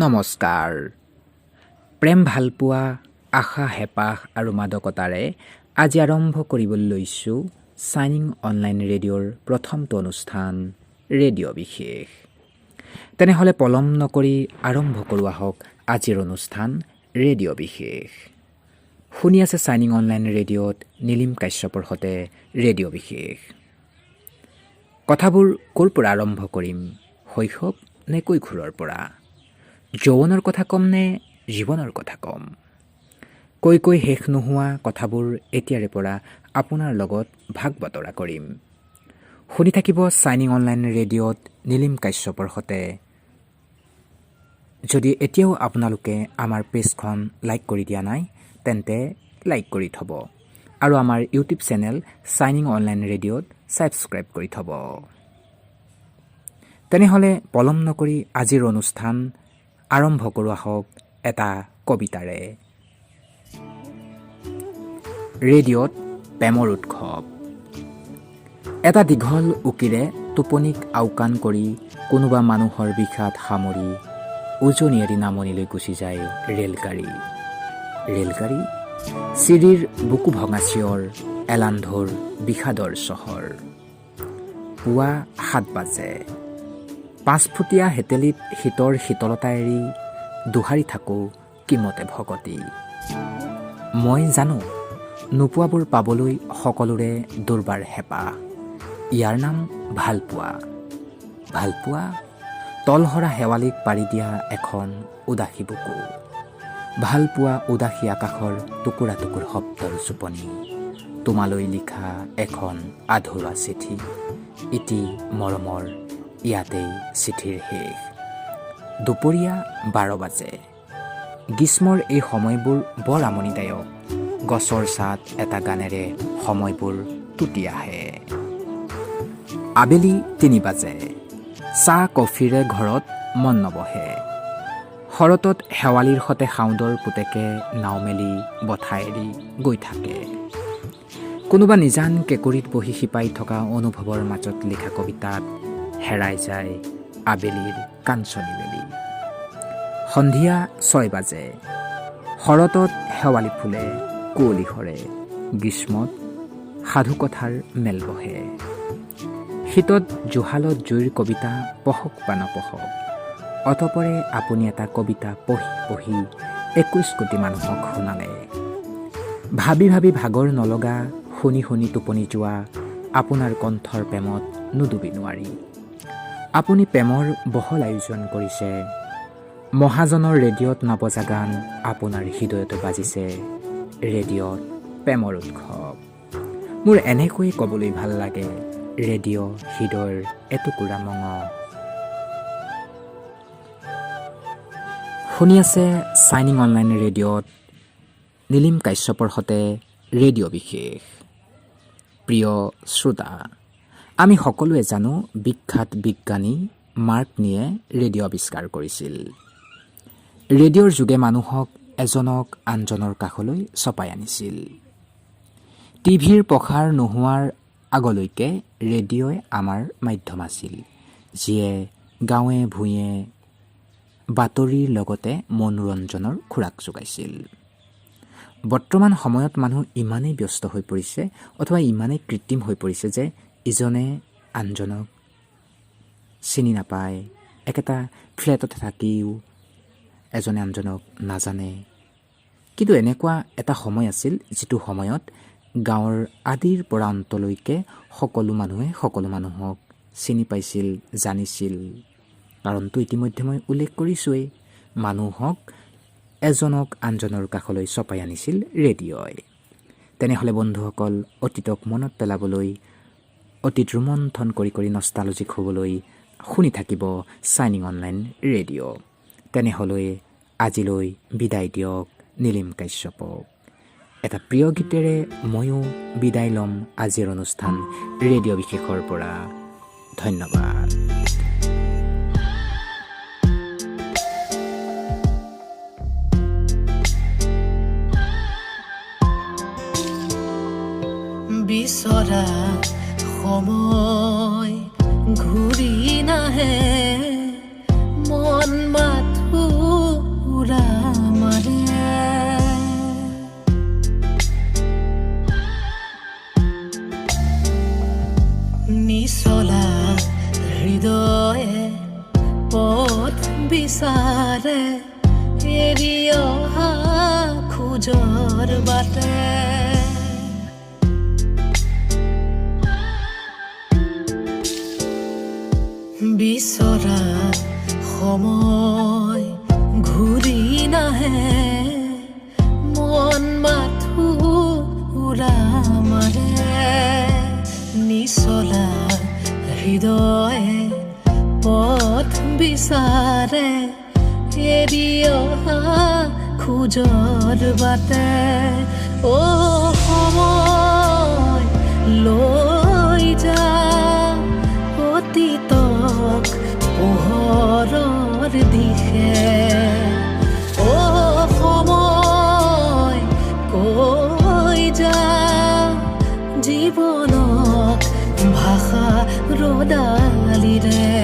নমস্কাৰ। প্ৰেম, ভালপোৱা, আশা, হেঁপাহ আৰু মাদকতাৰে আজি আৰম্ভ কৰিবলৈ লৈছোঁ চাইনিং অনলাইন ৰেডিঅ'ৰ প্ৰথমটো অনুষ্ঠান ৰেডিঅ' বিশেষ। তেনেহ'লে পলম নকৰি আৰম্ভ কৰোঁ আহক আজিৰ অনুষ্ঠান ৰেডিঅ' বিশেষ। শুনি আছে চাইনিং অনলাইন ৰেডিঅ'ত নীলিম কাশ্যপৰ সৈতে ৰেডিঅ' বিশেষ। কথাবোৰ ক'ৰ পৰা আৰম্ভ কৰিম? শৈশৱ নে কৈশোৰৰ পৰা? যৌৱনৰ কথা ক'ম নে জীৱনৰ কথা ক'ম? কৈ কৈ শেষ নোহোৱা কথাবোৰ এতিয়াৰে পৰা আপোনাৰ লগত ভাগ বতৰা কৰিম। শুনি থাকিব চাইনিং অনলাইন ৰেডিঅ'ত নীলিম কাশ্যপৰ সৈতে। যদি এতিয়াও আপোনালোকে আমাৰ পেজখন লাইক কৰি দিয়া নাই, তেন্তে লাইক কৰি থ'ব আৰু আমাৰ ইউটিউব চেনেল চাইনিং অনলাইন ৰেডিঅ'ত ছাবস্ক্ৰাইব কৰি থ'ব। তেনেহ'লে পলম নকৰি আজিৰ অনুষ্ঠান আৰম্ভ কৰোঁ আহক এটা কবিতাৰে। ৰেডিঅ'ত প্ৰেমৰ উৎসৱ। এটা দীঘল উকিৰে টোপনিক আওকাণ কৰি কোনোবা মানুহৰ বিষাদ সামৰি উজনি এৰি নামনিলৈ গুচি যায় ৰেলগাড়ী। ৰেলগাড়ী, চিৰিৰ বুকু ভঙা চিঞৰ, এলান্ধুৰ বিষাদৰ চহৰ। পুৱা 7 বাজে। 5 ফুটীয়া শেতেলিত শীতৰ শীতলতা এৰি দোহাৰি থাকোঁ কিমতে ভকতি। মই জানো, নোপোৱাবোৰ পাবলৈ সকলোৰে দুৰ্বাৰ হেঁপাহ। ইয়াৰ নাম ভালপোৱা। ভালপোৱা তলসৰা শেৱালিক পাৰি দিয়া এখন উদাসী বুকু। ভালপোৱা উদাসী আকাশৰ টুকুৰা টুকুৰ শব্দৰ জোপনি, তোমালৈ লিখা এখন আধৰুৱা চিঠি। ইতি মৰমৰ, ইয়াতেই চিঠিৰ শেষ। দুপৰীয়া 12 বাজে। গ্ৰীষ্মৰ এই সময়বোৰ বৰ আমনিদায়ক। গছৰ ছাঁত এটা গানেৰে সময়বোৰ টুটি আহে। আবেলি 3 বাজে। চাহ কফিৰে ঘৰত মন নবহে। শৰতত শেৱালিৰ সতে সাউদৰ পুতেকে নাও মেলি বঠা এৰি গৈ থাকে। কোনোবা নিজান কেঁকুৰিত বহি শিপাই থকা অনুভৱৰ মাজত লিখা কবিতাত হেৰাই যায় আবেলিৰ কাঞ্চনী বেলি। সন্ধিয়া 6 বাজে। শৰতত শেৱালি ফুলে, কুঁৱলী সৰে, গ্ৰীষ্মত সাধুকথাৰ মেল বহে, শীতত জুহালত জুইৰ কবিতা পঢ়ক বা নপঢ়ক, অতপৰে আপুনি এটা কবিতা পঢ়ি পঢ়ি 21 কোটি মানুহক শুনালে। ভাবি ভাবি ভাগৰ নলগা, শুনি শুনি টোপনি যোৱা আপোনাৰ কণ্ঠৰ প্ৰেমত নুডুবি নোৱাৰি। আপুনি প্ৰেমৰ বহল আয়োজন কৰিছে। মহাজনৰ ৰেডিঅ'ত নবজা গান আপোনাৰ হৃদয়তো বাজিছে। ৰেডিঅ'ত প্ৰেমৰ উৎসৱ। মোৰ এনেকৈয়ে ক'বলৈ ভাল লাগে, ৰেডিঅ' হৃদয়ৰ এটুকুৰা মঙহ। শুনি আছে চাইনিং অনলাইন ৰেডিঅ'ত নীলিম কাশ্যপৰ সৈতে ৰেডিঅ' বিশেষ। প্ৰিয় শ্ৰোতা, আমি সকলোৱে জানো, বিখ্যাত বিজ্ঞানী মাৰ্কনিয়ে ৰেডিঅ' আৱিষ্কাৰ কৰিছিল। ৰেডিঅ'ৰ যোগে মানুহক এজনক আনজনৰ কাষলৈ চপাই আনিছিল। টিভিৰ প্ৰসাৰ নোহোৱাৰ আগলৈকে ৰেডিঅ'ই আমাৰ মাধ্যম আছিল, যিয়ে গাঁৱে ভূঞে বাতৰিৰ লগতে মনোৰঞ্জনৰ খোৰাক যোগাইছিল। বৰ্তমান সময়ত মানুহ ইমানেই ব্যস্ত হৈ পৰিছে অথবা ইমানেই কৃত্ৰিম হৈ পৰিছে যে ইজনে আনজনক চিনি নাপায়। একেটা ফ্লেটতে থাকিও এজনে আনজনক নাজানে। কিন্তু এনেকুৱা এটা সময় আছিল, যিটো সময়ত গাঁৱৰ আদিৰ পৰা অন্তলৈকে সকলো মানুহে সকলো মানুহক চিনি পাইছিল, জানিছিল। কাৰণটো ইতিমধ্যে মই উল্লেখ কৰিছোঁৱেই, মানুহক এজনক আনজনৰ কাষলৈ চপাই আনিছিল ৰেডিঅ'ই। তেনেহ'লে বন্ধুসকল, অতীতক মনত পেলাবলৈ, অতীত ৰোমন্থন কৰি কৰি নষ্টালজিক হ'বলৈ শুনি থাকিব চাইনিং অনলাইন ৰেডিঅ'। তেনেহ'লে আজিলৈ বিদায় দিয়ক নীলিম কাশ্যপক। এটা প্ৰিয় গীতেৰে ময়ো বিদায় ল'ম আজিৰ অনুষ্ঠান ৰেডিঅ' বিশেষৰ পৰা। ধন্যবাদ। বিচৰা সময় ঘূৰি নাহে, মন মাথো উৰা মাৰে। নিচলা হৃদয়ে পথ বিচাৰে, এৰি অহা খোজৰ বাটে। বিচৰা সময় ঘূৰি নাহে, মন মাথো উৰা মাৰে। নিচলা হৃদয়ে পথ বিচাৰে, এৰি অহা খোজৰ বাটে। অ সময় লৈ যা অতীতক পোহৰৰ দিশে, অ সময় কৈ যা জীৱনক ভাষা ৰদালিৰে।